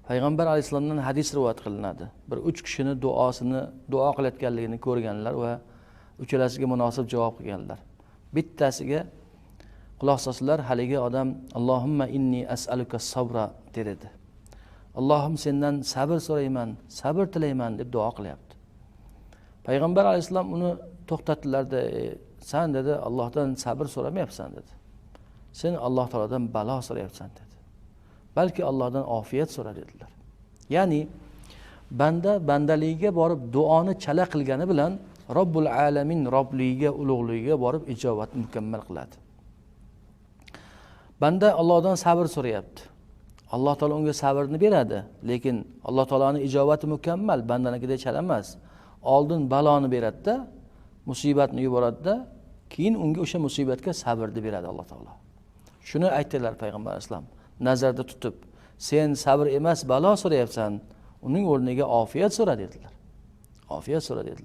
Payg'ambar alayhissalomdan hadis rivoyat qilinadi. Bir 3 kishini duosini duo qilayotganligini ko'rganlar va uchalasiga munosib javob qilganlar. Bittasiga quloq solsalar, haligi odam Allohumma inni as'aluka sabra dedi. Allohim, sendan sabr so'rayman, sabr tilayman deb duo qilyapti. Payg'ambar alayhissalom uni to'xtatdilarda, sen dedi, Allohdan sabr so'ramayapsan dedi. Sen Alloh taolodan balo so'rayapsan dedi. Balki Allohdan ofiyat so'ra dedilar. Ya'ni banda bandaligiga borib duoni chala qilgani bilan Robbul alamin Robligiga, ulug'ligiga borib ijobatni mukammal qiladi. Banda Allohdan sabr so'rayapti. Alloh taolo unga sabrni beradi, lekin Alloh taoloning ijobati mukammal, bandanikidek chala emas. Oldin baloni beradi-da, musibatni yuboradi-da, keyin unga o'sha musibatga sabrni beradi Alloh taolo. Shuni aytdilar payg'ambar alayhissalom, nazarda tutib, sen sabr emas, balo so'rayapsan, uning o'rniga ofiyat so'ra dedilar. Ofiyat so'ra dedilar.